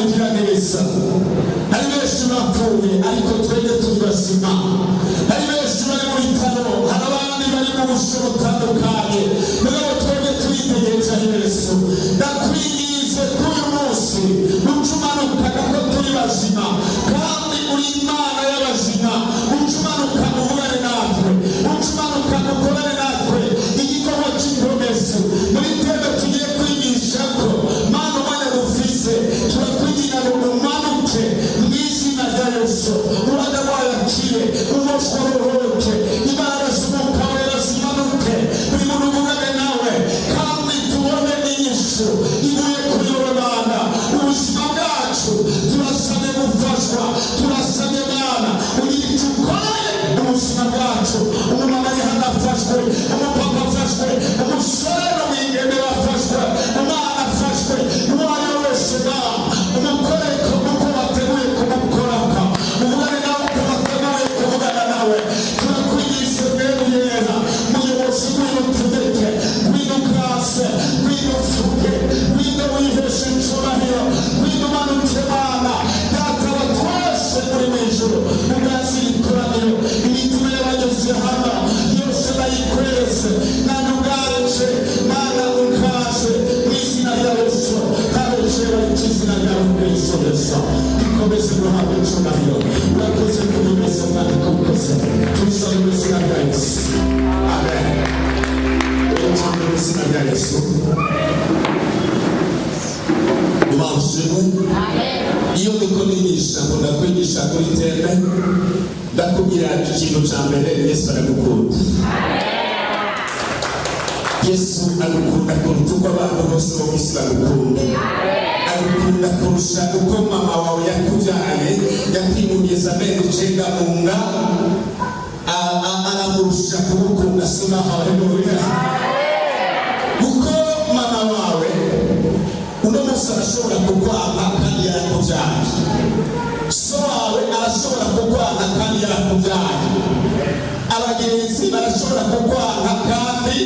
Igira neza. Hari benshi bapfuye, ariko twebwe turi bazima. Hari benshi bari mu bitaro, hari abandi bari mu busho butandukanye, mugabo twebwe turitegereza Yesu. Ndakwinginze kuri uyu munsi uca umanuka, ko turi bazima kandi uri Imana y'abazima. Uca umanuka uvugane natwe, uca umanuka ukorane natwe igikorwa cy'inkomezi muri thème tugiye kwigisha ko. Mana, umwanya dufise, turakwinginga ngo umanuke mu izina rya Yesu. Uragwaye akire, uboshwe abohoke, imbaraga z'Umwuka Wera zimanuke, buri muntu uvugane nawe kandi tubone inyishu ivuye kuri wowe. Mana, ubuzima bwacu turasabye gufashwa, turasabye Mana ugira icyo ukoreye ubuzima bwacu. Umumama ari hano afashwe, umupapa afashwe, umusore n'umwigeme bafashwe, umwana afashwe, uwo ari we wese. Mana, umukore uko wateguye kumukoraka, uvugane nawe uko wateguye kuvugana nawe. Turakwinginze, Mpwemu Yera muyobozi, ngwino utegeke, ngwino ukase, ngwino uvuge, ngwino wiheshe icubahiro, ngwino umanuke. Mana Data wa twese uri mu ijuru, uganzira ikoraniro, imitima y'abageze hano yose bayikweze nani ubwaje. Mana, ukaze mu izina rya Yesu, kandi icubahiro cy'izina ryawe Kristo Yesu ikomeze guhabwa icubahiro. Urakoze kubimeze kandi kubikoze, tubisaba mu izina rya Yesu, amen. Mu izina rya Yesu, Imana ishimwe. Iyo ndiko nigisha, nkunda kwigisha kuri thème. Ndakubwira ikintu cya mbere: Yesu aragukunda. Yesu agukunda kuruta uko abantu bose bo mu isi bagukunda. Agukunda kurusha uko mama wawe yakubyaye, yakwimugeza amezi 9 mu nda, aramurusha kugukunda. Sema haleluya! Kuko mama wawe uno munsi arashobora kukwanga kandi yarakubyaye, so wawe arashobora kukwanga kandi yarakubyaye, abagenzi barashobora kukwanga kandi